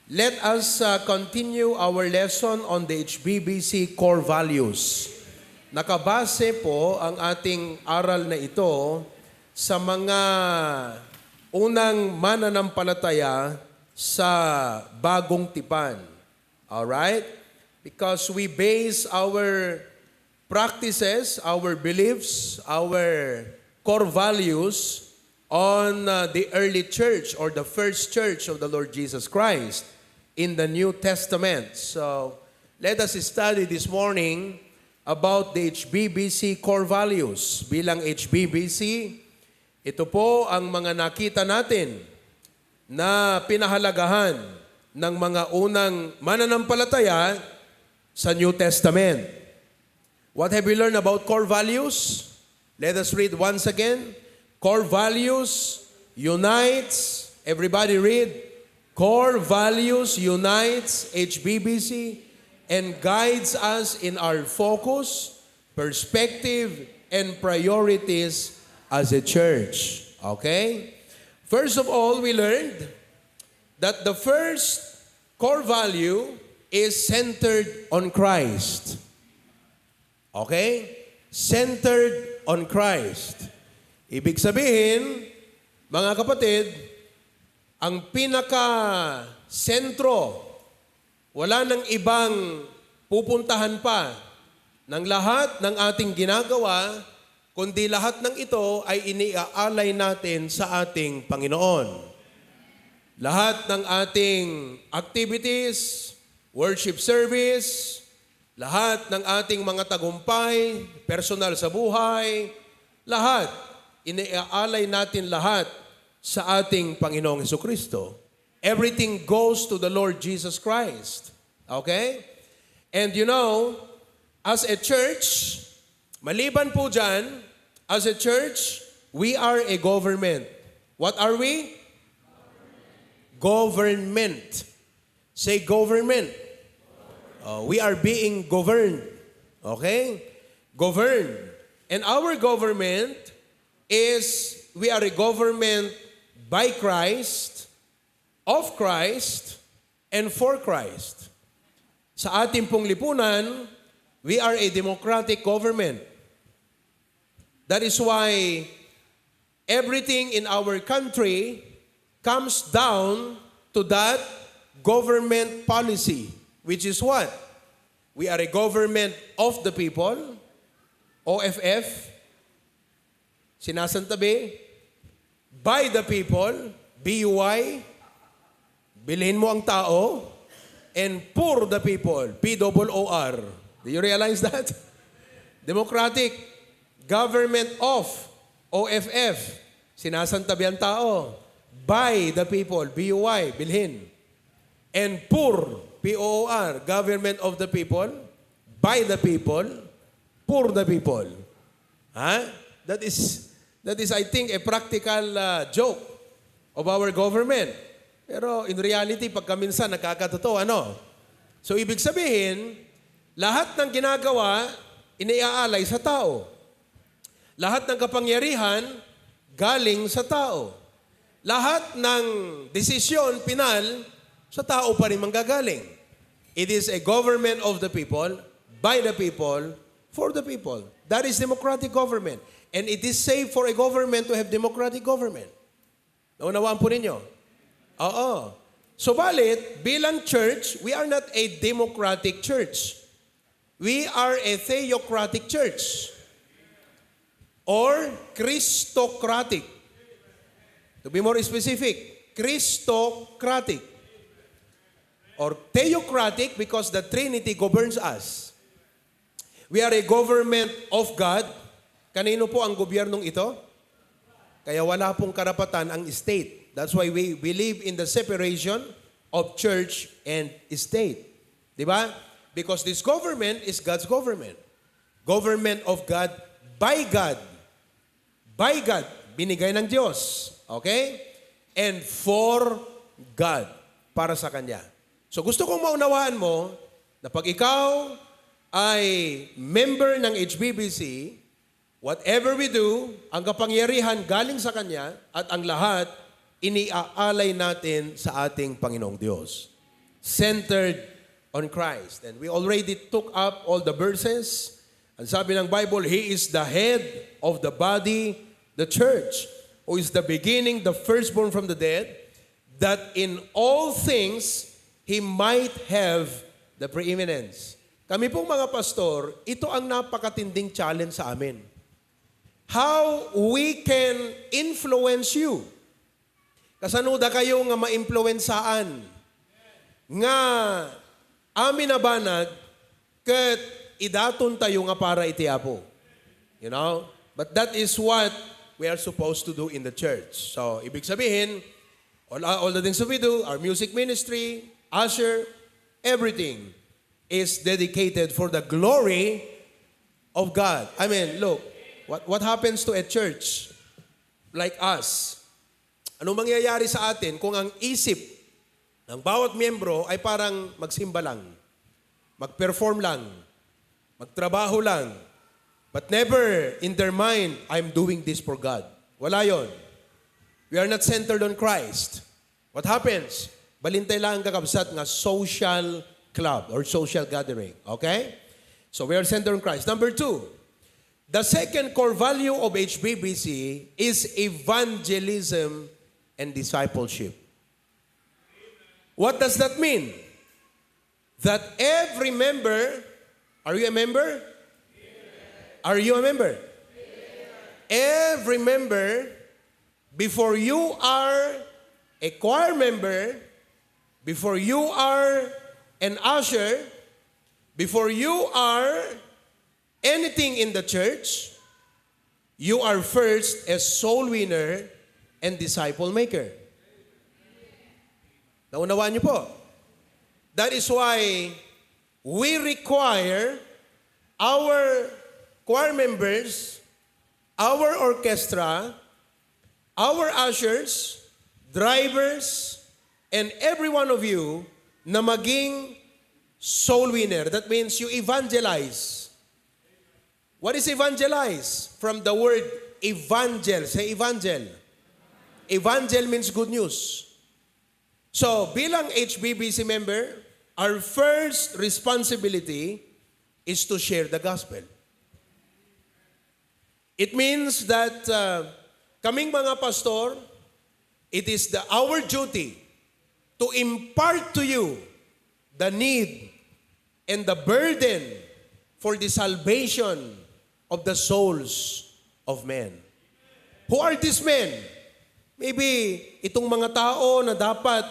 Let us continue our lesson on the HBBC core values. Nakabase po ang ating aral na ito sa mga unang mananampalataya sa bagong tipan. Alright? Because we base our practices, our beliefs, our core values on the early church or the first church of the Lord Jesus Christ in the New Testament. So, let us study this morning about the HBBC core values. Bilang HBBC, ito po ang mga nakita natin na pinahalagahan ng mga unang mananampalataya sa New Testament. What have we learned about core values? Let us read once again. Core values unites, everybody read, core values unites HBBC and guides us in our focus, perspective, and priorities as a church. Okay? First of all, we learned that the first core value is centered on Christ. Okay? Centered on Christ. Ibig sabihin, mga kapatid, ang pinaka-sentro, wala nang ibang pupuntahan pa ng lahat ng ating ginagawa, kundi lahat ng ito ay iniaalay natin sa ating Panginoon. Lahat ng ating activities, worship service, lahat ng ating mga tagumpay, personal sa buhay, lahat, iniaalay natin lahat sa ating Panginoong Hesukristo. Everything goes to the Lord Jesus Christ. Okay? And you know, as a church, maliban po dyan, as a church, we are a government. What are we? Government. Say government. We are being governed. Okay? Governed. And our government is, we are a government by Christ, of Christ, and for Christ. Sa ating pong lipunan, we are a democratic government. That is why everything in our country comes down to that government policy, which is what? We are a government of the people, OFF, sinasantabi, by the people, BUY, bilhin mo ang tao, and for the people, POOR. Do you realize that? Democratic Government of, OFF, sinasantabi ang tao, by the people, BUY, bilhin. And for, POOR, Government of the people, by the people, for the people. Ha? That is, I think, a practical joke of our government. Pero in reality, pagkaminsan, nakakatotoo, ano? So, ibig sabihin, lahat ng ginagawa, iniaalay sa tao. Lahat ng kapangyarihan, galing sa tao. Lahat ng desisyon, pinal, sa tao pa rin manggagaling. It is a government of the people, by the people, for the people. That is democratic government. And it is safe for a government to have democratic government. Naunawaan po ninyo? Oo. So, balit, bilang church, we are not a democratic church. We are a theocratic church. Or Christocratic. To be more specific, Christocratic. Or theocratic because the Trinity governs us. We are a government of God. Kanino po ang gobyernong ito? Kaya wala pong karapatan ang state. That's why we believe in the separation of church and state. Di ba? Because this government is God's government. Government of God, by God. By God. Binigay ng Diyos. Okay? And for God. Para sa Kanya. So gusto kong maunawaan mo na pag ikaw ay member ng HBBC, whatever we do, ang kapangyarihan galing sa Kanya at ang lahat iniaalay natin sa ating Panginoong Diyos. centered on Christ. And we already took up all the verses. And sabi ng Bible, He is the head of the body, the church, who is the beginning, the firstborn from the dead, that in all things He might have the preeminence. Kami pong mga pastor, ito ang napakatinding challenge sa amin. How we can influence you. Kasanuda kayo nga ma-influensaan. Nga amin na banag ket idaton tayo nga para itiapo. You know? But that is what we are supposed to do in the church. So, ibig sabihin, all the things that we do, our music ministry, usher, everything is dedicated for the glory of God. I mean, look, what happens to a church like us? Anong mangyayari sa atin kung ang isip ng bawat miyembro ay parang magsimba lang, mag-perform lang, magtrabaho lang, but never in their mind, I'm doing this for God. Wala yon. We are not centered on Christ. What happens? Balintay lang kakabsat nga social club or social gathering. Okay? So we are centered on Christ. Number 2, the second core value of HBBC is evangelism and discipleship. What does that mean? That every member, are you a member? Are you a member? Every member, before you are a choir member, before you are an usher, before you are anything in the church, you are first a soul winner and disciple maker. Naunawaan niyo po. That is why we require our choir members, our orchestra, our ushers, drivers, and every one of you na maging soul winner. That means you evangelize. What is evangelize? From the word evangel. Say evangel. Evangel means good news. So, bilang HBBC member, our first responsibility is to share the gospel. It means that kaming mga pastor, it is our duty to impart to you the need and the burden for the salvation of the souls of men. Who are these men? Maybe itong mga tao na dapat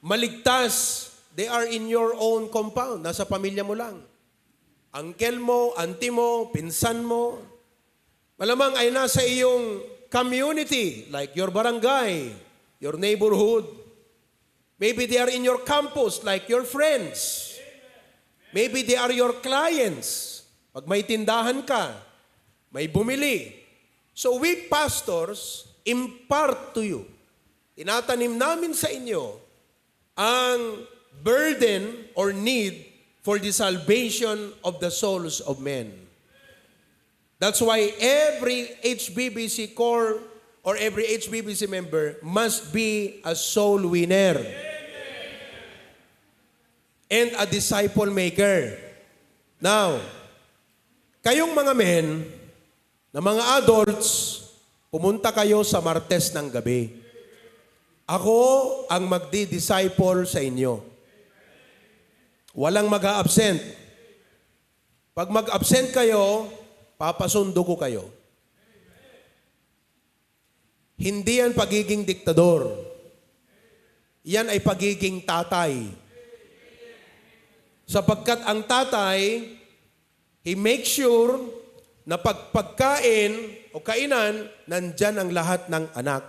maligtas, they are in your own compound. Nasa pamilya mo lang. Uncle mo, auntie mo, pinsan mo. Malamang ay nasa iyong community, like your barangay, your neighborhood. Maybe they are in your campus, like your friends. Maybe they are your clients. Pag may tindahan ka, may bumili. So we pastors impart to you. Tinatanim namin sa inyo ang burden or need for the salvation of the souls of men. That's why every HBBC core or every HBBC member must be a soul winner and a disciple maker. Now, kayong mga men, na mga adults, pumunta kayo sa Martes ng gabi. Ako ang magdi-disciple sa inyo. Walang mag-a-absent. Pag mag-absent kayo, papasundo ko kayo. Hindi yan pagiging diktador. Yan ay pagiging tatay. Sapagkat ang tatay, he makes sure na pagkain o kainan, nandyan ang lahat ng anak.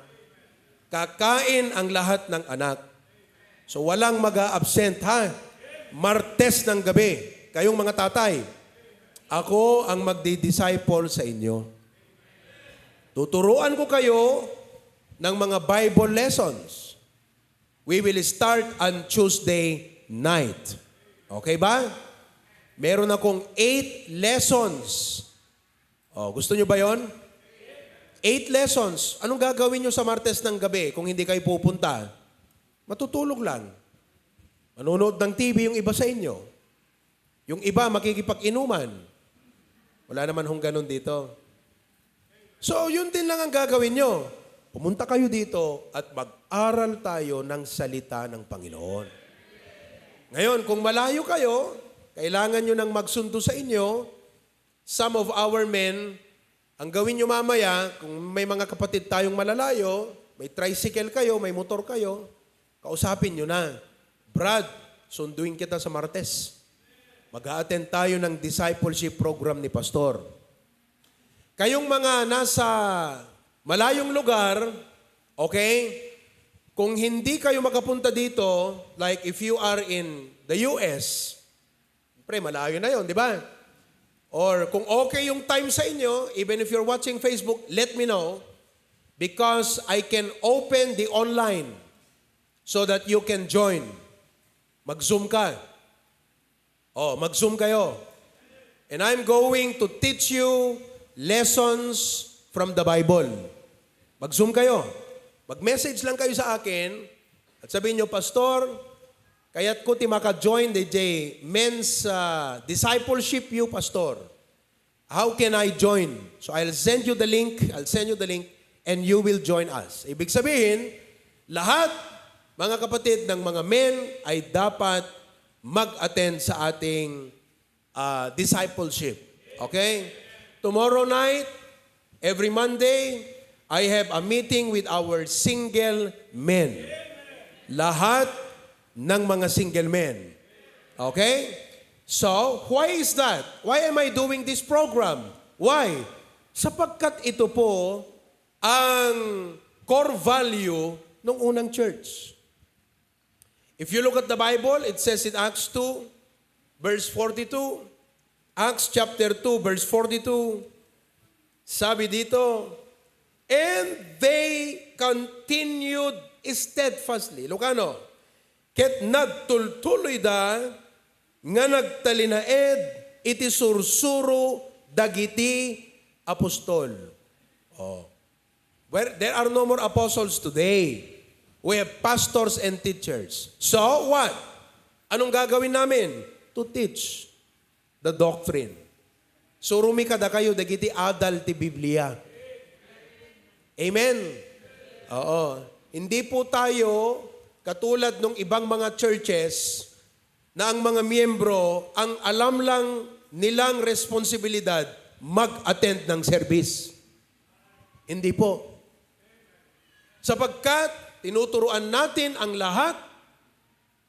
Kakain ang lahat ng anak. So walang mag-a-absent, ha? Martes ng gabi, kayong mga tatay, ako ang magdi-disciple sa inyo. Tuturuan ko kayo ng mga Bible lessons. We will start on Tuesday night. Okay ba? Meron akong 8 lessons. Oh, gusto nyo ba yon? 8 lessons. Anong gagawin nyo sa Martes ng gabi kung hindi kayo pupunta? Matutulog lang. Manonood ng TV yung iba sa inyo. Yung iba makikipag-inuman. Wala naman hong ganun dito. So, yun din lang ang gagawin nyo. Pumunta kayo dito at mag-aral tayo ng salita ng Panginoon. Ngayon, kung malayo kayo, kailangan nyo nang magsundo sa inyo. Some of our men, ang gawin nyo mamaya, kung may mga kapatid tayong malalayo, may tricycle kayo, may motor kayo, kausapin nyo na, Brad, sunduin kita sa Martes. Mag-a-attend tayo ng discipleship program ni Pastor. Kayong mga nasa malayong lugar, okay, kung hindi kayo makapunta dito, like if you are in the US, pre, malayo na yon, di ba? Or kung okay yung time sa inyo, even if you're watching Facebook, let me know because I can open the online so that you can join. Mag-Zoom ka. Oh, mag-Zoom kayo. And I'm going to teach you lessons from the Bible. Mag-Zoom kayo. Mag-message lang kayo sa akin at sabihin nyo, Pastor, kaya't ko ti maka-join the men's discipleship you, Pastor. How can I join? So I'll send you the link, and you will join us. Ibig sabihin, lahat, mga kapatid ng mga men, ay dapat mag-attend sa ating discipleship. Okay? Tomorrow night, every Monday, I have a meeting with our single men. Lahat ng mga single men. Okay? So, why is that? Why am I doing this program? Why? Sapagkat ito po ang core value ng unang church. If you look at the Bible, it says in Acts 2, verse 42, Acts chapter 2, verse 42, sabi dito, and they continued steadfastly. Lucano, ket nagtultuloy da, nga nagtalinaed, iti sursuro, dagiti apostol. Oh. Where there are no more apostles today. We have pastors and teachers. So what? Anong gagawin namin? To teach the doctrine. So rumikada kayo, dagiti adal ti Biblia. Amen? Oo. Hindi po tayo katulad ng ibang mga churches na ang mga miyembro, ang alam lang nilang responsibilidad, mag-attend ng service. Hindi po. Sapagkat tinuturuan natin ang lahat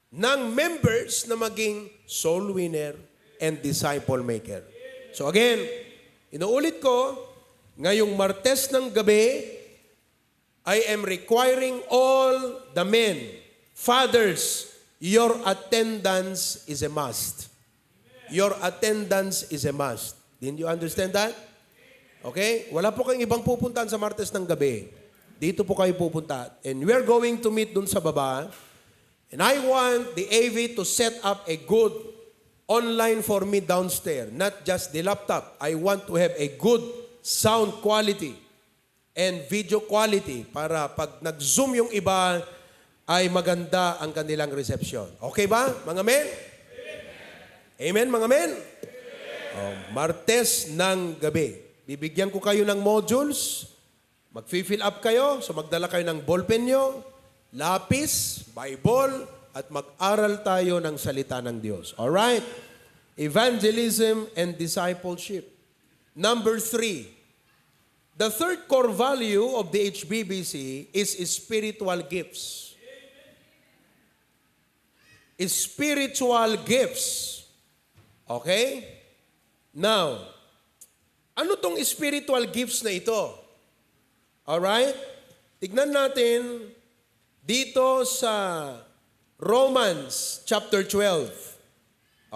ng members na maging soul winner and disciple maker. So again, inuulit ko, ngayong Martes ng gabi, I am requiring all the men, fathers, your attendance is a must. Your attendance is a must. Didn't you understand that? Okay? Wala po kayong ibang pupuntahan sa Martes ng gabi. Dito po kayo pupunta. And we're going to meet dun sa baba. And I want the AV to set up a good online for me downstairs. Not just the laptop. I want to have a good sound quality and video quality para pag nag-zoom yung iba, ay maganda ang kanilang reception. Okay ba, mga men? Amen, mga men? Oh, Martes ng gabi. Bibigyan ko kayo ng modules. Mag-fill up kayo. So magdala kayo ng ballpen nyo, lapis, Bible, at mag-aral tayo ng salita ng Diyos. Alright? Evangelism and discipleship. Number 3. The third core value of the HBBC is spiritual gifts. Spiritual gifts. Okay? Now, ano tong spiritual gifts na ito? Alright? Tignan natin dito sa Romans chapter 12.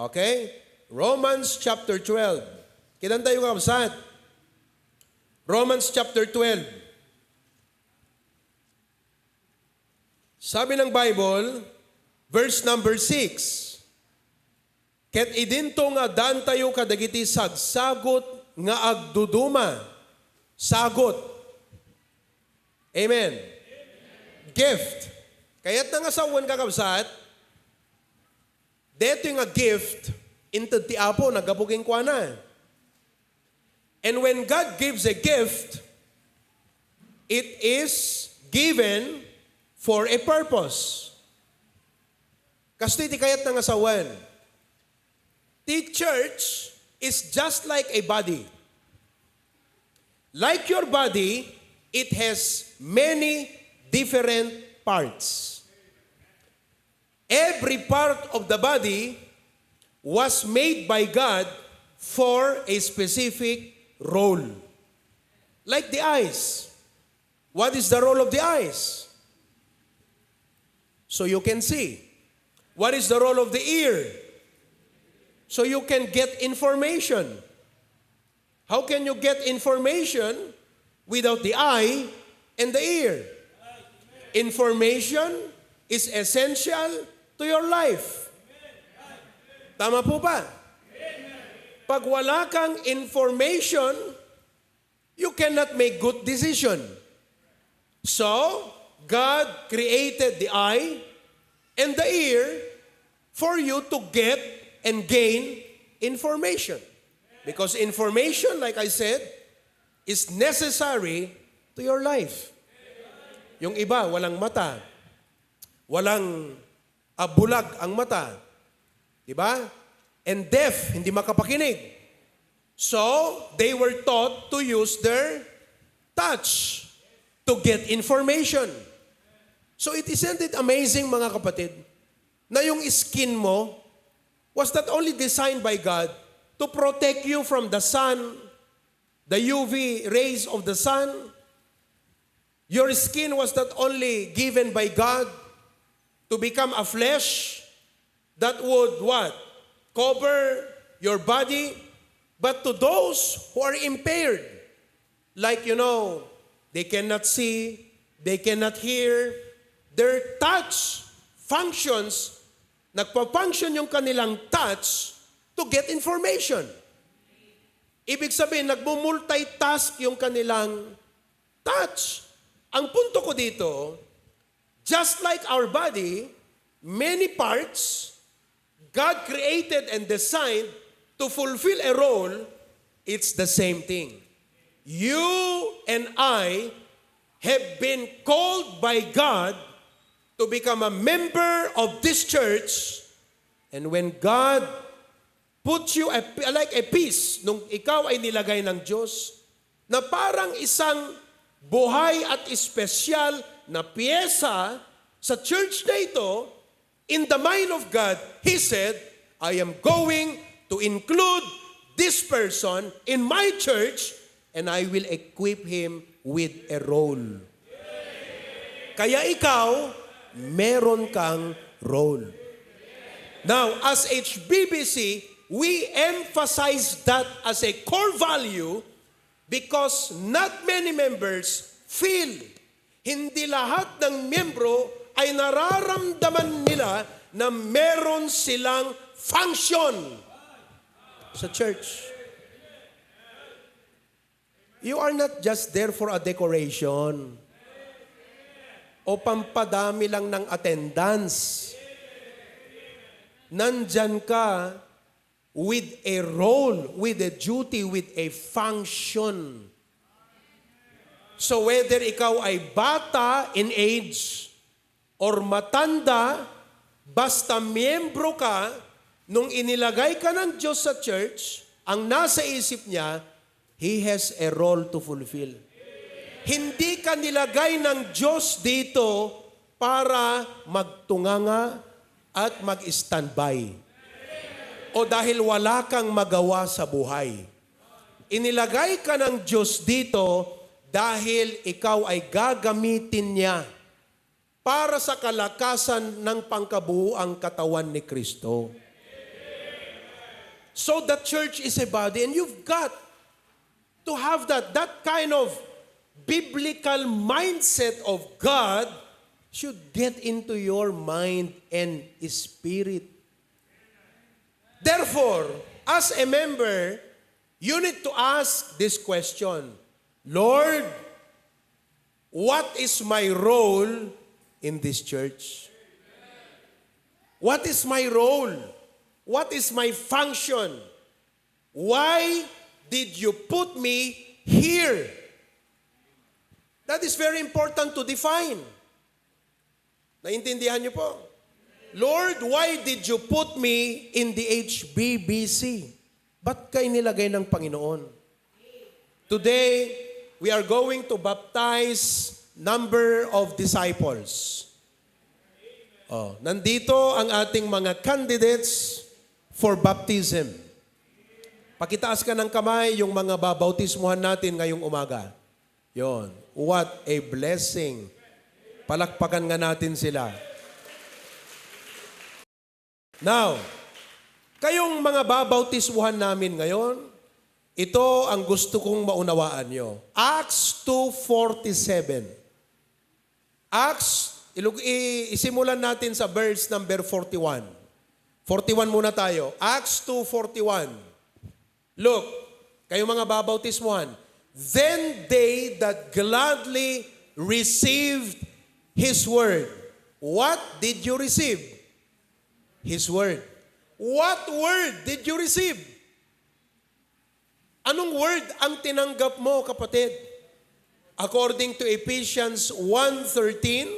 Okay? Romans chapter 12. Kilan tayo kapsat? Romans chapter 12. Sabi ng Bible, verse number 6, ket idinto nga dan tayo kadagiti sagsagot nga agduduma. Sagot. Amen. Gift. Kaya't nga sa uwan kakabsat, Dito yung a gift into ti Apo, nagabuging kwa na. And when God gives a gift, it is given for a purpose. Kasto iti kayat ng asawan. The church is just like a body. Like your body, it has many different parts. Every part of the body was made by God for a specific role. Like the eyes. What is the role of the eyes? So you can see. What is the role of the ear? So you can get information. How can you get information without the eye and the ear? Information is essential to your life. Tama po ba? Pag wala kang information, you cannot make good decision. So, God created the eye and the ear for you to get and gain information. Because information, like I said, is necessary to your life. Yung iba, walang mata. Walang bulag ang mata. Diba? And deaf, hindi makapakinig. So, they were taught to use their touch to get information. So, isn't it amazing, mga kapatid, na yung skin mo was not only designed by God to protect you from the sun, the UV rays of the sun. Your skin was not only given by God to become a flesh that would what? Cover your body, but to those who are impaired, like they cannot see, they cannot hear, their touch functions, nagpa-function yung kanilang touch to get information. Ibig sabihin, nagmo-multitask yung kanilang touch. Ang punto ko dito, just like our body, many parts, God created and designed to fulfill a role, it's the same thing. You and I have been called by God to become a member of this church, and when God puts you like a piece, nung ikaw ay nilagay ng Diyos, na parang isang buhay at espesyal na piyesa sa church na ito, in the mind of God, He said, I am going to include this person in my church and I will equip him with a role. Kaya ikaw, meron kang role. Now, as HBBC, we emphasize that as a core value because not many members feel, hindi lahat ng miyembro ay nararamdaman nila na meron silang function sa church. You are not just there for a decoration o pampadami lang ng attendance. Nandyan ka with a role, with a duty, with a function. So whether ikaw ay bata in age or matanda, basta miyembro ka, nung inilagay ka ng Diyos sa church, ang nasa isip niya, He has a role to fulfill. Hindi ka nilagay ng Diyos dito para magtunganga at mag-standby. O dahil wala kang magawa sa buhay. Inilagay ka ng Diyos dito dahil ikaw ay gagamitin niya para sa kalakasan ng pangkabuuang katawan ni Kristo. So the church is a body and you've got to have that kind of biblical mindset of God should get into your mind and spirit. Therefore, as a member, you need to ask this question, Lord, what is my role in this church? What is my role? What is my function? Why did you put me here? That is very important to define. Naintindihan niyo po? Lord, why did you put me in the HBBC? Ba't kayo nilagay ng Panginoon? Today, we are going to baptize number of disciples. Nandito ang ating mga candidates for baptism. Pakitaas ka ng kamay yung mga babautismuhan natin ngayong umaga. Yon. What a blessing. Palakpakan nga natin sila. Now, kayong mga babautismuhan namin ngayon, ito ang gusto kong maunawaan nyo. Acts 2:47. Acts, isimulan natin sa verse number 41. 41 muna tayo. Acts 2:41. Look, kayong mga babautismuhan. Then they that gladly received His word. What did you receive? His word. What word did you receive? Anong word ang tinanggap mo, kapatid? According to Ephesians 1:13,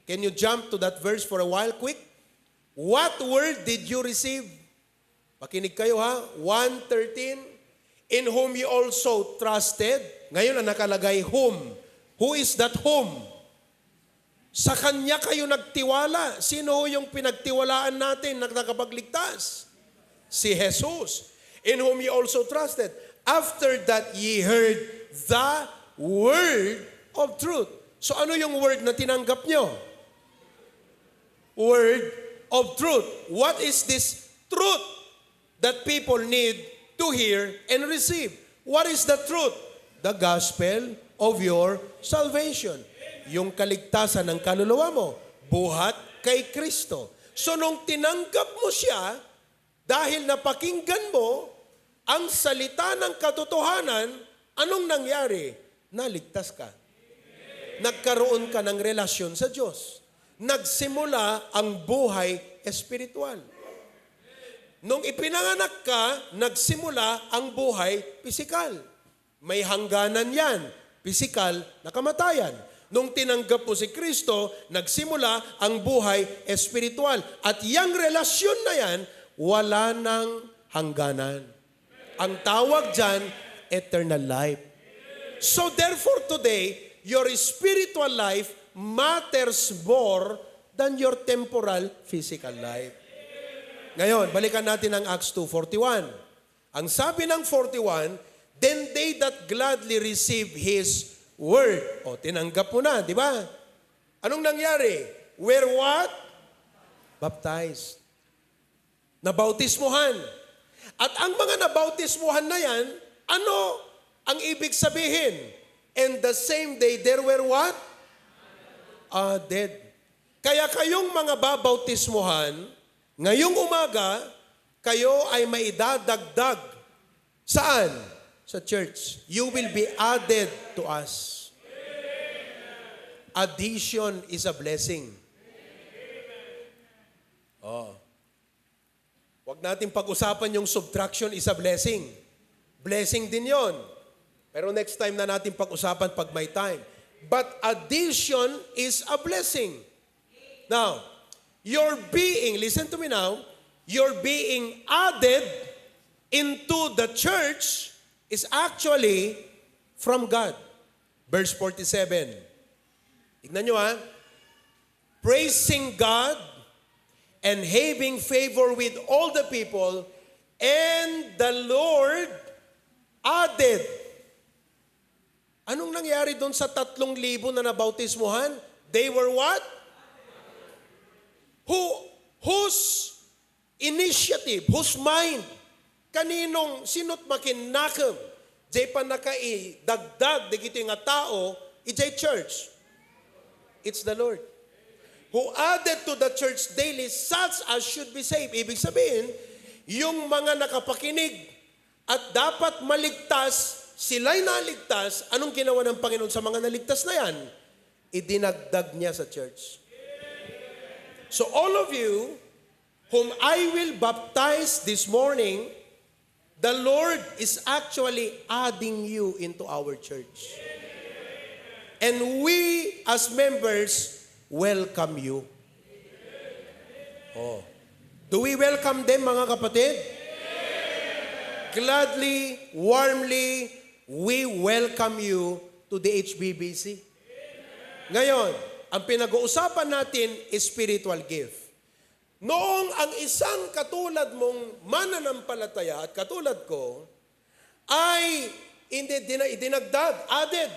can you jump to that verse for a while, quick? What word did you receive? Pakinig kayo ha, 1:13, in whom you also trusted. Ngayon ang nakalagay whom. Who is that whom? Sa Kanya kayo nagtiwala. Sino yung pinagtiwalaan natin na nakapagligtas? Si Jesus. In whom you also trusted. After that ye heard the word of truth. So ano yung word na tinanggap nyo? Word of truth. What is this truth that people need to hear and receive? What is the truth? The gospel of your salvation. Yung kaligtasan ng kaluluwa mo, buhat kay Kristo. So nung tinanggap mo siya, dahil napakinggan mo ang salita ng katotohanan, anong nangyari? Naligtas ka. Nagkaroon ka ng relasyon sa Diyos. Nagsimula ang buhay espiritual. Nung ipinanganak ka, nagsimula ang buhay pisikal. May hangganan yan, pisikal na kamatayan. Nung tinanggap mo si Kristo, nagsimula ang buhay espiritual. At yung relasyon na yan, wala nang hangganan. Ang tawag dyan, eternal life. So therefore today, your spiritual life matters more than your temporal physical life. Ngayon, balikan natin ang Acts 2:41. Ang sabi ng 41, then they that gladly receive His word. O, tinanggap mo na, di ba? Anong nangyari? Were what? Baptized. Nabautismuhan. At ang mga nabautismuhan na yan, ano ang ibig sabihin? And the same day, there were what? Dead. Kaya kayong mga babautismuhan, ngayong umaga, kayo ay maidadagdag. Saan? Sa church. You will be added to us. Addition is a blessing. Huwag natin pag-usapan yung subtraction is a blessing. Blessing din yon. Pero next time na natin pag-usapan pag may time. But addition is a blessing. Now, your being, listen to me now, your being added into the church is actually from God. Verse 47. Tignan nyo ha. Praising God and having favor with all the people, and the Lord added. Anong nangyari doon sa 3,000 na nabautismuhan? They were what? Whose initiative, whose mind? Kaninong sinot makinakam? Jay pa nakaidagdag, di kito nga tao, ijay church. It's the Lord. Who added to the church daily such as should be saved. Ibig sabihin, yung mga nakapakinig at dapat maligtas, sila'y naligtas, anong ginawa ng Panginoon sa mga naligtas na yan? Idinagdag niya sa church. So all of you whom I will baptize this morning, the Lord is actually adding you into our church. And we as members welcome you. Oh. Do we welcome them, mga kapatid? Gladly, warmly, we welcome you to the HBBC. Ngayon, ang pinag-uusapan natin is spiritual gift. Noong ang isang katulad mong mananampalataya at katulad ko ay dinagdag, added.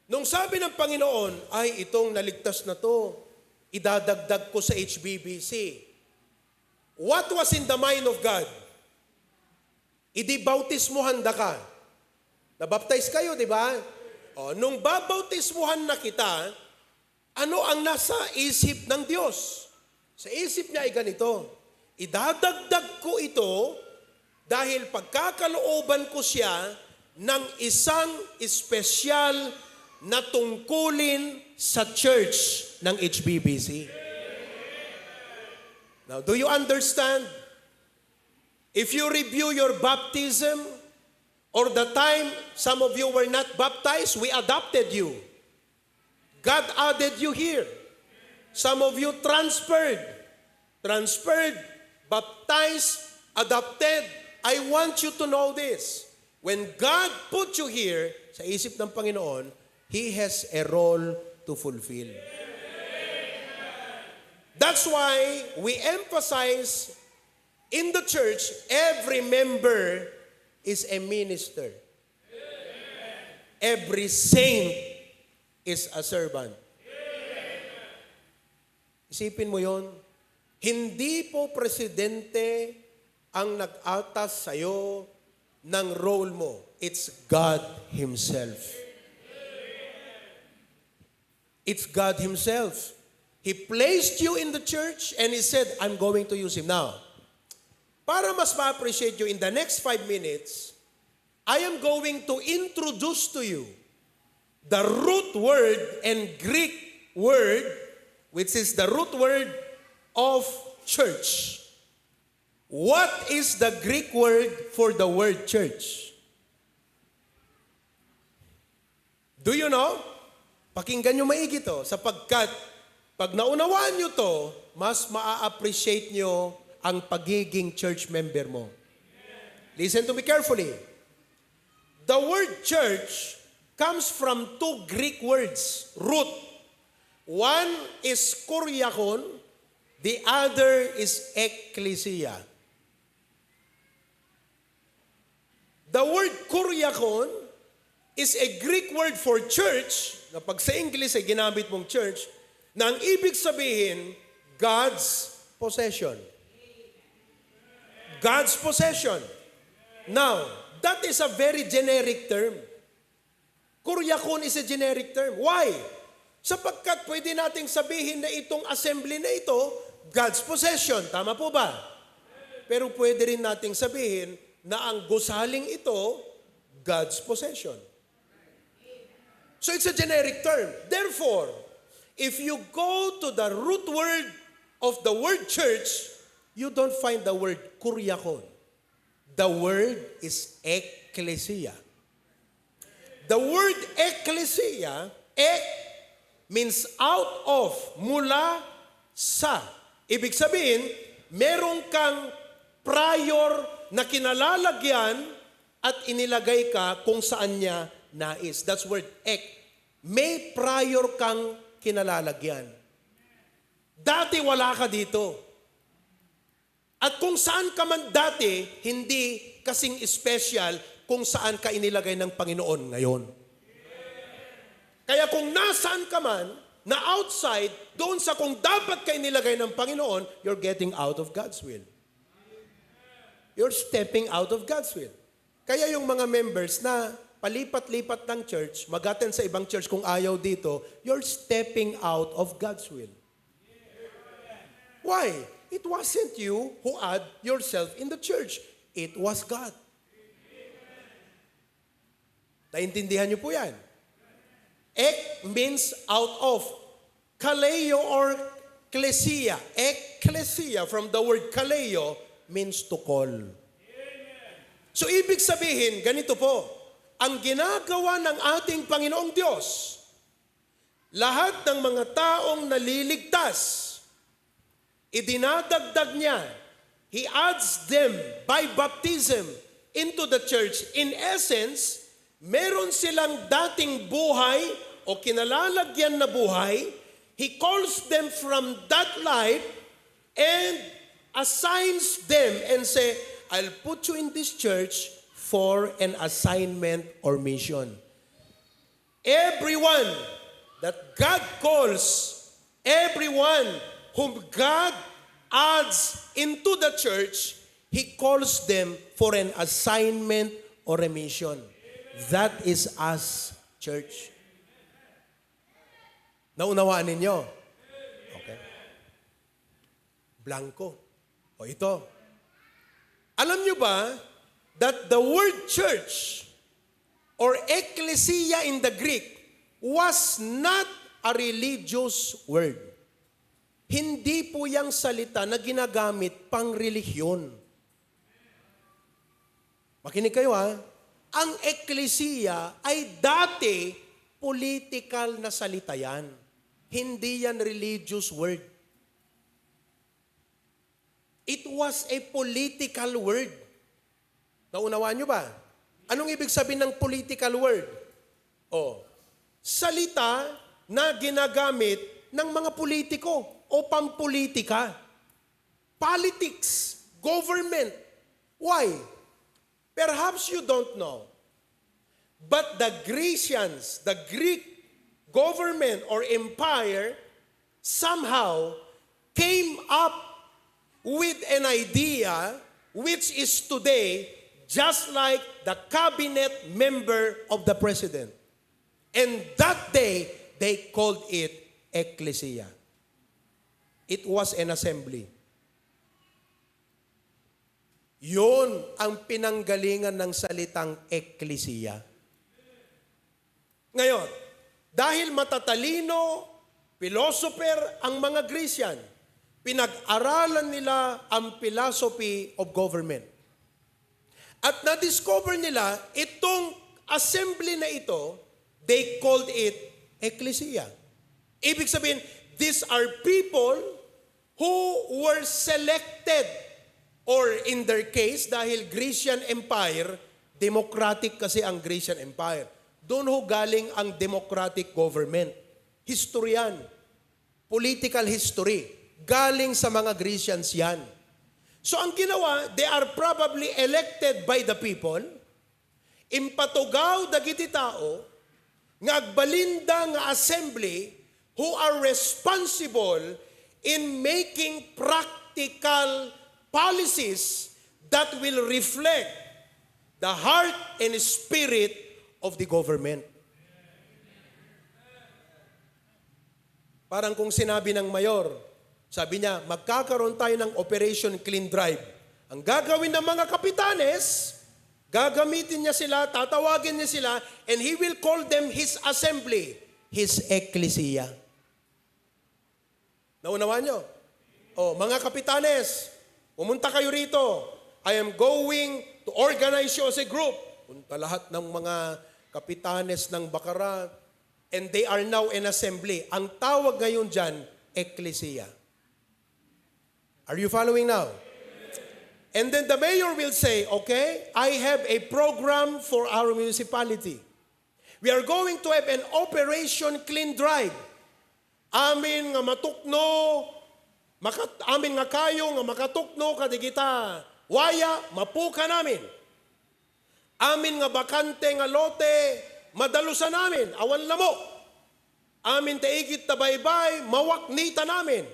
Nung sabi ng Panginoon, ay itong naligtas na to, idadagdag ko sa HBBC. What was in the mind of God? Idi-bautismuhan da ka. Nabaptize kayo, di ba? O, nung babautismuhan na kita, ano ang nasa isip ng Diyos? Sa isip niya ay ganito, idadagdag ko ito dahil pagkakalooban ko siya ng isang espesyal na tungkulin sa church ng HBBC. Now, do you understand? If you review your baptism or the time some of you were not baptized, we adopted you. God added you here. Some of you transferred, baptized, adopted. I want you to know this. When God put you here, sa isip ng Panginoon, He has a role to fulfill. That's why we emphasize in the church, every member is a minister. Every saint is a servant. Isipin mo yon. Hindi po presidente ang nag-atas sa'yo ng role mo. It's God Himself. It's God Himself. He placed you in the church and He said, I'm going to use Him. Now, para mas ma-appreciate you in the next 5 minutes, I am going to introduce to you the root word and Greek word, which is the root word of church. What is the Greek word for the word church? Do you know? Pakinggan nyo maigi to, sapagkat pag naunawaan nyo to, mas maa-appreciate nyo ang pagiging church member mo. Listen to me carefully. The word church comes from 2 Greek words, root. One is kuriakon, the other is ekklesia. The word kuriakon is a Greek word for church, na pag sa English ay ginamit mong church, na ang ibig sabihin, God's possession. God's possession. Now, that is a very generic term. Kuriakon is a generic term. Why? Sapagkat pwede nating sabihin na itong assembly na ito, God's possession. Tama po ba? Pero pwede rin nating sabihin na ang gusaling ito, God's possession. So it's a generic term. Therefore, if you go to the root word of the word church, you don't find the word kuriakon. The word is ekklesia. The word ekklesia, ek means out of, mula sa. Ibig sabihin, meron kang prior na kinalalagyan at inilagay ka kung saan niya nais. That's word ek. May prior kang kinalalagyan. Dati wala ka dito. At kung saan ka man dati, hindi kasing special kung saan ka inilagay ng Panginoon ngayon. Kaya kung nasaan ka man, na outside, doon sa kung dapat ka inilagay ng Panginoon, you're getting out of God's will. You're stepping out of God's will. Kaya yung mga members na palipat-lipat ng church, mag-attend sa ibang church kung ayaw dito, you're stepping out of God's will. Why? It wasn't you who add yourself in the church. It was God. Naintindihan niyo po yan? Ek means out of. Kaleo or Ecclesia. Ecclesia from the word kaleo means to call. So ibig sabihin, ganito po, ang ginagawa ng ating Panginoong Diyos, lahat ng mga taong naliligtas, idinadagdag niya, He adds them by baptism into the church. In essence, meron silang dating buhay o kinalalagyan na buhay. He calls them from that life and assigns them and say, I'll put you in this church for an assignment or mission. Everyone that God calls, everyone whom God adds into the church, He calls them for an assignment or a mission. That is us, church. Naunawaan ninyo? Okay. Blanco. O ito. Alam nyo ba that the word church or ecclesia in the Greek was not a religious word. Hindi po yung salita na ginagamit pang relihiyon. Makinig kayo ha. Ang eklesiya ay dati political na salita yan. Hindi yan religious word. It was a political word. Naunawaan nyo ba? Anong ibig sabihin ng political word? Salita na ginagamit ng mga politiko o pampolitika. Politics, government. Why? Perhaps you don't know. But the Grecians, the Greek government or empire, somehow came up with an idea which is today just like the cabinet member of the president. And that day, they called it ecclesia. It was an assembly. Yun ang pinanggalingan ng salitang ecclesia. Ngayon, dahil matatalino, philosopher ang mga Grecian, pinag-aralan nila ang philosophy of government. At na-discover nila, itong assembly na ito, they called it ecclesia. Ibig sabihin, these are people who were selected, or in their case, dahil Grecian Empire, democratic kasi ang Grecian Empire. Doon ho galing ang democratic government. History yan. Political history. Galing sa mga Grecians yan. So ang ginawa, they are probably elected by the people, impatugaw dagiti tao, nga agbalinda nga assembly, who are responsible in making practical policies that will reflect the heart and spirit of the government. Parang kung sinabi ng mayor, sabi niya, magkakaroon tayo ng Operation Clean Drive. Ang gagawin ng mga kapitanes, gagamitin niya sila, tatawagin niya sila, and he will call them his assembly, his ecclesia. Naunawaan nyo? Mga kapitanes, pumunta kayo rito. I am going to organize you as a group. Punta lahat ng mga kapitanes ng Baccarat, and they are now an assembly. Ang tawag ngayon dyan, ecclesia. Are you following now? And then the mayor will say, okay, I have a program for our municipality. We are going to have an Operation Clean Drive. Amin nga matukno, amin nga kayo nga makatukno kadigita, waya, mapuka namin. Amin nga bakante nga lote, madalusan namin, awan lamo. Amin taigit na baybay, mawaknita namin.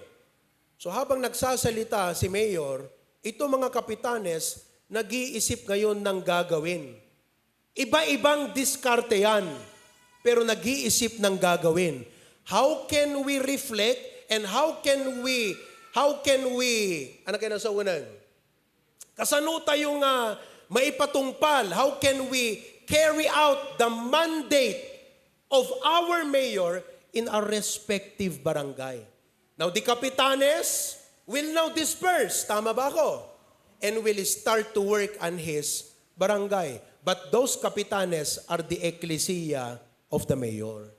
So habang nagsasalita si Mayor, ito mga kapitanes, nag-iisip ngayon ng gagawin. Iba-ibang diskarte yan, pero nag-iisip ng gagawin. How can we reflect and how can we, ano kayo nasa unan? Kasano tayong maipatungpal? How can we carry out the mandate of our mayor in our respective barangay? Now, the kapitanes will now disperse. Tama ba ako? And will start to work on his barangay. But those kapitanes are the ecclesia of the mayor.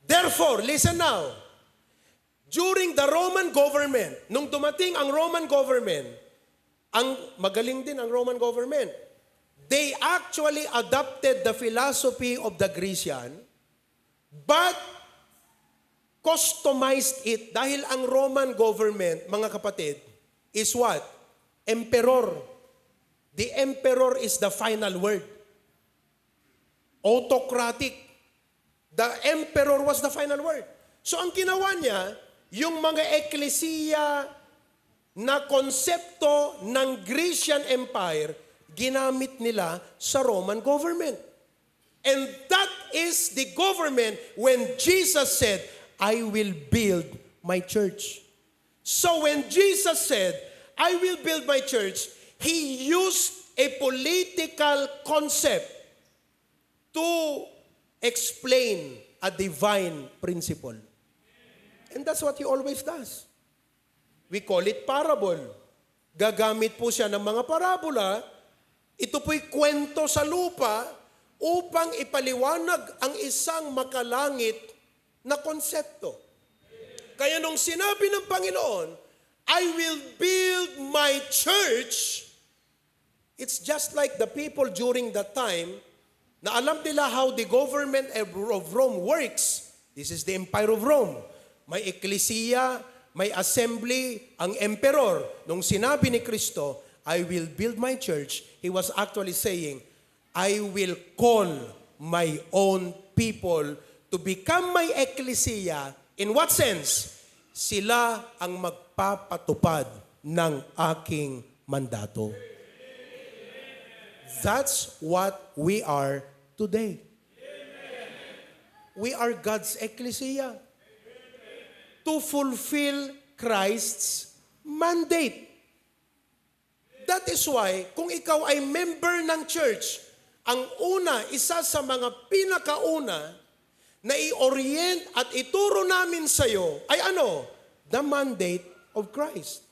Therefore, listen now. During the Roman government, nung dumating ang Roman government, magaling din ang Roman government. They actually adopted the philosophy of the Grecian, but customized it dahil ang Roman government, mga kapatid, is what? Emperor. The emperor is the final word. Autocratic. The emperor was the final word. So ang ginawa niya, yung mga eklesiya na konsepto ng Grecian Empire, ginamit nila sa Roman government. And that is the government when Jesus said, I will build my church. So when Jesus said, I will build my church, He used a political concept to explain a divine principle. And that's what He always does. We call it parable. Gagamit po siya ng mga parabola. Ito po'y kwento sa lupa upang ipaliwanag ang isang makalangit na konsepto. Kaya nung sinabi ng Panginoon, I will build my church, it's just like the people during that time na alam nila how the government of Rome works. This is the Empire of Rome. May eklesiya, may assembly, ang emperor. Nung sinabi ni Kristo, I will build my church, He was actually saying, I will call my own people to become my eklesiya. In what sense? Sila ang magpapatupad ng aking mandato. That's what we are today. We are God's ecclesia to fulfill Christ's mandate. That is why, kung ikaw ay member ng church, ang isa sa mga pinakauna na i-orient at ituro namin sa iyo ay ano? The mandate of Christ.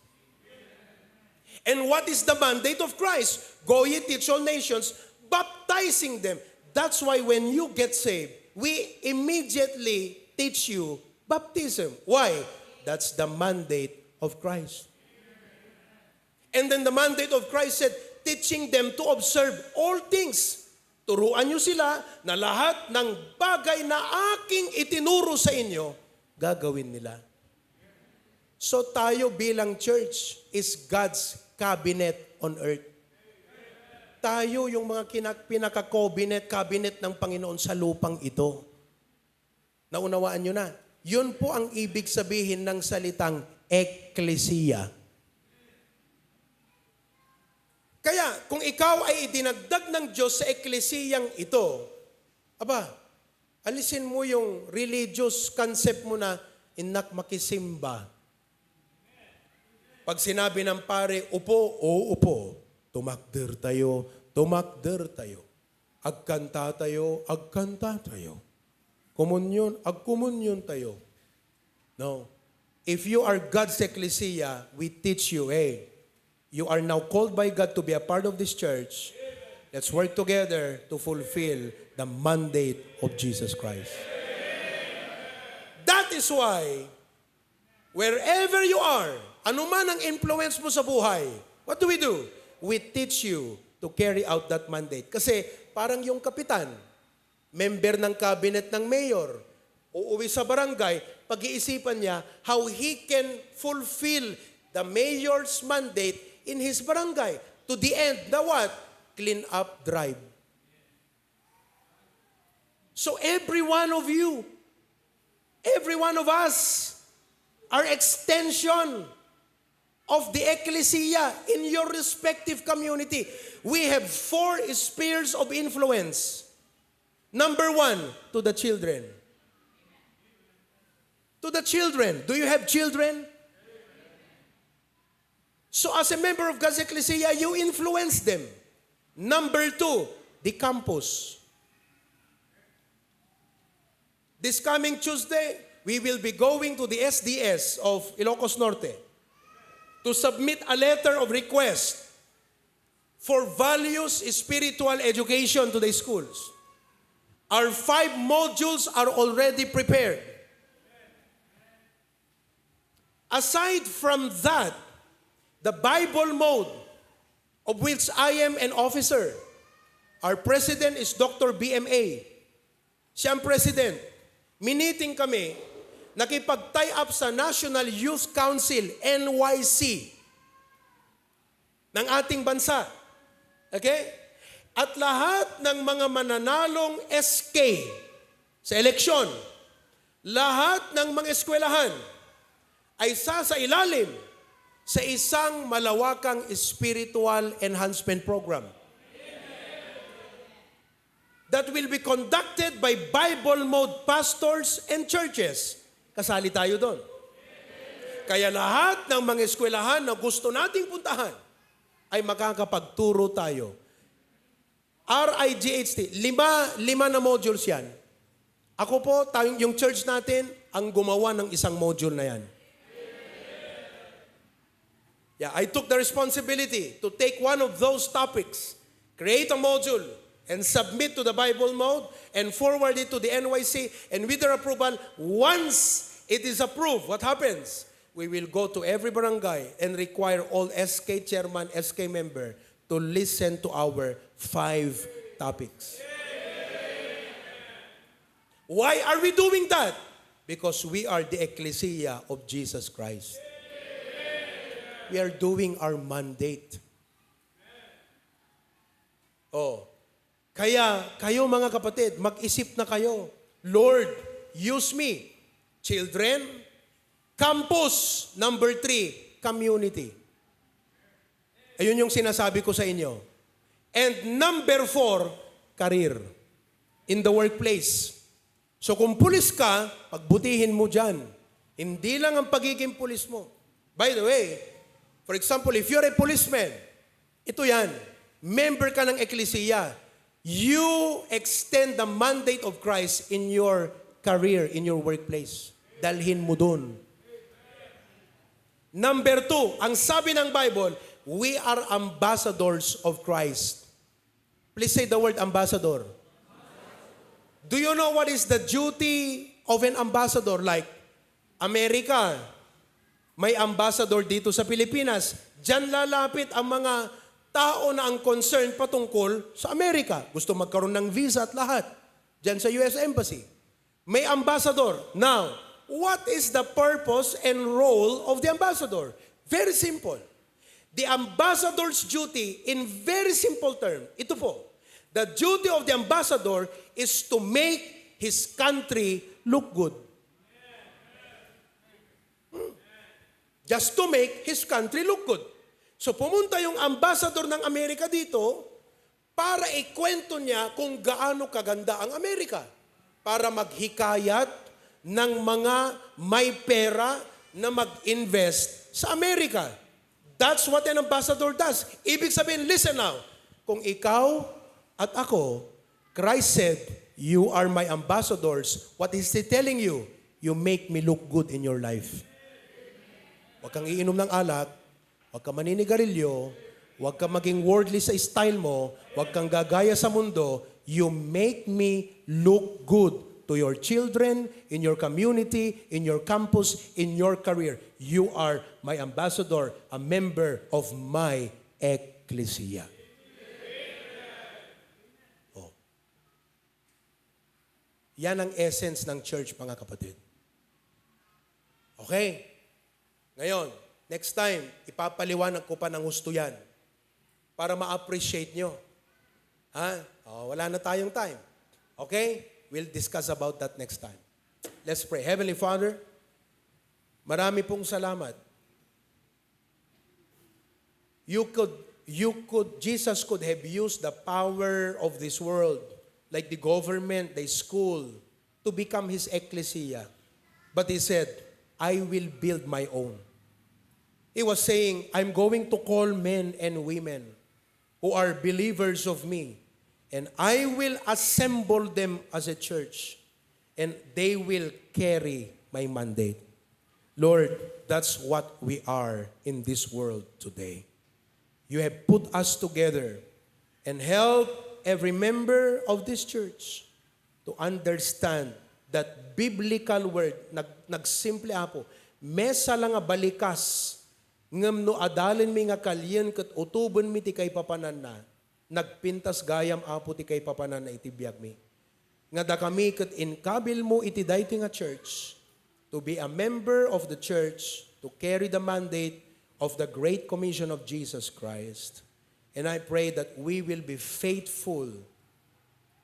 And what is the mandate of Christ? Go ye teach all nations, baptizing them. That's why when you get saved, we immediately teach you baptism. Why? That's the mandate of Christ. And then the mandate of Christ said, teaching them to observe all things. Turuan nyo sila na lahat ng bagay na aking itinuro sa inyo, gagawin nila. So tayo bilang church is God's cabinet on earth. Tayo yung mga pinaka-cabinet ng Panginoon sa lupang ito. Naunawaan nyo na. Yun po ang ibig sabihin ng salitang eklesiya. Kaya, kung ikaw ay idinagdag ng Diyos sa eklesiyang ito, alisin mo yung religious concept mo na inak makisimba. Pag sinabi ng pare, upo, o upo, tumakder tayo, agkanta tayo, komunyon, agkomunyon tayo. No. If you are God's ecclesia, we teach you, hey, you are now called by God to be a part of this church. Let's work together to fulfill the mandate of Jesus Christ. That is why, wherever you are, anuman ang influence mo sa buhay, what do? We teach you to carry out that mandate. Kasi parang yung kapitan, member ng cabinet ng mayor, uuwi sa barangay, pag-iisipan niya how he can fulfill the mayor's mandate in his barangay. To the end, na what? Clean up drive. So every one of you, every one of us, are extension of the ecclesia in your respective community. We have 4 spheres of influence. Number 1, to the children. To the children. Do you have children? So as a member of God's ecclesia, you influence them. Number 2, the campus. This coming Tuesday, we will be going to the SDS of Ilocos Norte to submit a letter of request for values spiritual education to the schools. Our 5 modules are already prepared. Aside from that, the Bible mode, of which I am an officer, our president is Dr. BMA. Siya ang president. Miniting kami, nakipag-tie up sa National Youth Council, NYC, ng ating bansa. Okay? At lahat ng mga mananalong SK sa eleksyon, lahat ng mga eskwelahan ay sa ilalim sa isang malawakang spiritual enhancement program that will be conducted by Bible mode pastors and churches. Kasali tayo doon. Kaya lahat ng mga eskwelahan na gusto nating puntahan ay makakapagturo tayo. RIGHT, lima na modules yan. Ako po, yung church natin, ang gumawa ng isang module na yan. Yeah, I took the responsibility to take one of those topics, create a module, and submit to the Bible mode, and forward it to the NYC, and with their approval, once it is approved, what happens? We will go to every barangay and require all SK chairman, SK member to listen to our 5 topics. Why are we doing that? Because we are the ecclesia of Jesus Christ. We are doing our mandate. Oh, kaya kayo mga kapatid, mag-isip na kayo. Lord, use me. Children, campus. Number 3, community. Ayun yung sinasabi ko sa inyo. And number 4, career. In the workplace. So kung pulis ka, pagbutihin mo dyan. Hindi lang ang pagiging pulis mo. By the way, for example, if you're a policeman, ito yan, member ka ng eklesiya, you extend the mandate of Christ in your career, in your workplace. Dalhin mo dun. Number 2, ang sabi ng Bible, we are ambassadors of Christ. Please say the word ambassador. Do you know what is the duty of an ambassador? Like, Amerika, may ambassador dito sa Pilipinas. Diyan lalapit ang mga tao na ang concern patungkol sa Amerika. Gusto magkaroon ng visa at lahat. Diyan sa US Embassy. May ambassador. Now, what is the purpose and role of the ambassador? Very simple. The ambassador's duty, in very simple term, ito po, the duty of the ambassador is to make his country look good. Just to make his country look good. So pumunta yung ambassador ng Amerika dito para ikwento niya kung gaano kaganda ang Amerika. Para maghikayat ng mga may pera na mag-invest sa Amerika. That's what an ambassador does. Ibig sabihin, listen now, kung ikaw at ako, Christ said, you are my ambassadors. What is he telling you? You make me look good in your life. Huwag kang iinom ng alak, huwag kang maninigarilyo, huwag kang maging worldly sa style mo, huwag kang gagaya sa mundo. You make me look good to your children, in your community, in your campus, in your career. You are my ambassador, a member of my ecclesia. Oh. Yan ang essence ng church, mga kapatid. Okay? Ngayon, next time, ipapaliwanag ko pa ng husto yan para ma-appreciate nyo. Ha? Oh, wala na tayong time. Okay? We'll discuss about that next time. Let's pray. Heavenly Father, marami pong salamat. Jesus could have used the power of this world, like the government, the school, to become His ecclesia. But He said, I will build my own. He was saying, I'm going to call men and women who are believers of me, and I will assemble them as a church, and they will carry may mandate. Lord, that's what we are in this world today. You have put us together and help every member of this church to understand that biblical word, nagsimple apo, mesa lang nga balikas, ngam no adalin mi nga kalyen kat utuban mi ti kay papanan na, nagpintas gayam apo ti kay papanan na itibiyag mi. Nga da kami kat inkabil mo iti dayti nga church, to be a member of the church, to carry the mandate of the Great Commission of Jesus Christ. And I pray that we will be faithful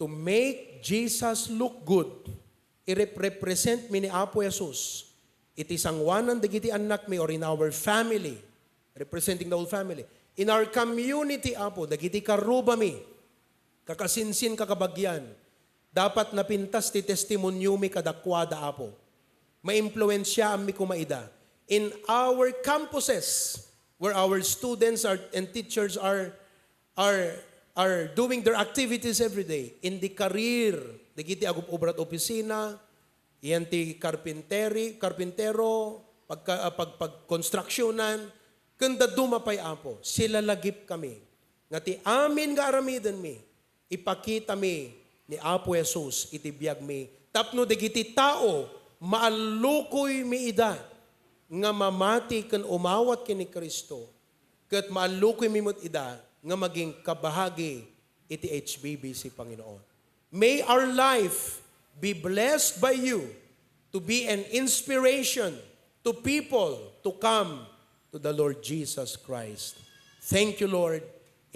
to make Jesus look good. I-represent mi ni Apo Jesus. Iti sangwanan dagiti anak mi or in our family, representing the whole family. In our community, Apo, dagiti karuba mi, kakasinsin kakabagyan, dapat napintas ti testimonyo mi kadakwada, Apo. Ma-impluensya mi kumaida. In our campuses, where our students and teachers are doing their activities every day, in the career, dagiti agup obrat opisina, iyan ti karpintero, pagkonstruksyonan, kanda dumapay Apo, sila lagip kami. Nga ti amin nga aramidan mi, ipakita mi ni Apo Jesus, itibiyag mi. Tapno dagiti tao, maalukoy mi ida, nga mamati kan umawat kini Kristo, kat maalukoy mi mo't ida, nga maging kabahagi iti HBBC Panginoon. May our life be blessed by you to be an inspiration to people to come to the Lord Jesus Christ. Thank you, Lord.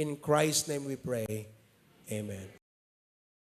In Christ's name we pray. Amen.